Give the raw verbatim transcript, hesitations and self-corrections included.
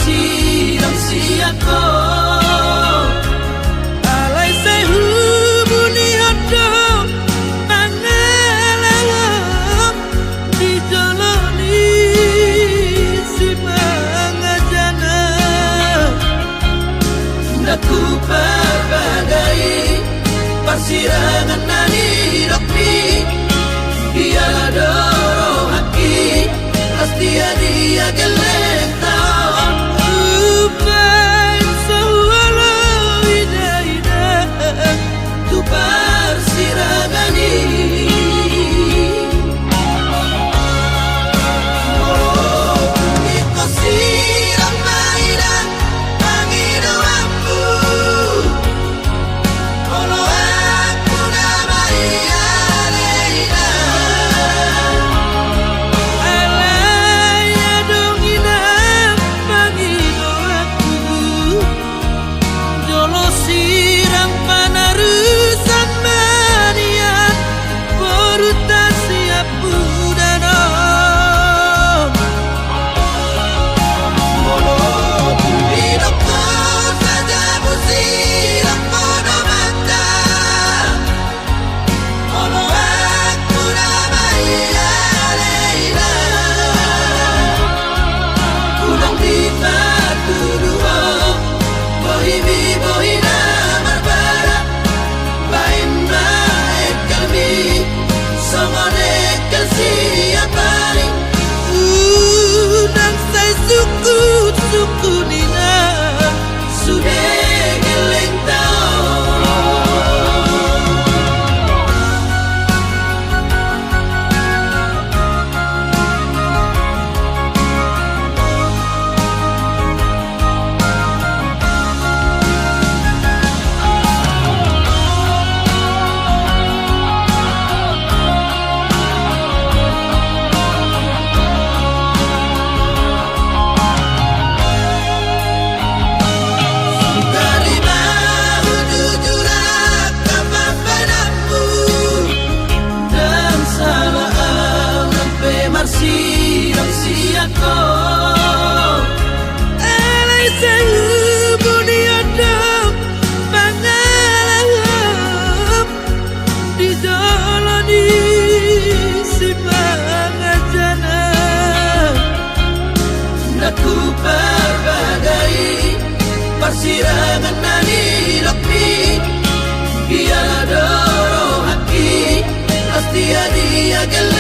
Sidang siako. Alai sai hubunihon do pangalahom di jolo ni simangajana. Ndang huparbagai parsirangan na nidokmi. Ia do rohangki, pasti ia dia gellengta on. Umbaen so huoloi dainang tu parsirangan i. Molo tung ingkon sirang ma inang pangidoanmu, oloanku nama ia ale inang. Alai adong inang pangidoanku, jolo sirang panarusan ma nian boruta siampudan on. Molo tung didok ho sajabu sirang podomanta, oloanku nama ia ale inang. Unang dipatudu ho bohimi bohi na marbara. Baen ma engkelmi songon engkel siapari. Unang sai sungkunsungkun inang, sude gellengta on. Sugari ma hujujur angka pambahenanmu, ndang sala au nang pe marsidang sian ho. Alai sai hubunihon do pangalahom di jolo ni simangajana. Ndang huparbagai parsirangan na nidokmi. Ia do rohangki, pasti ia dia gellengta on.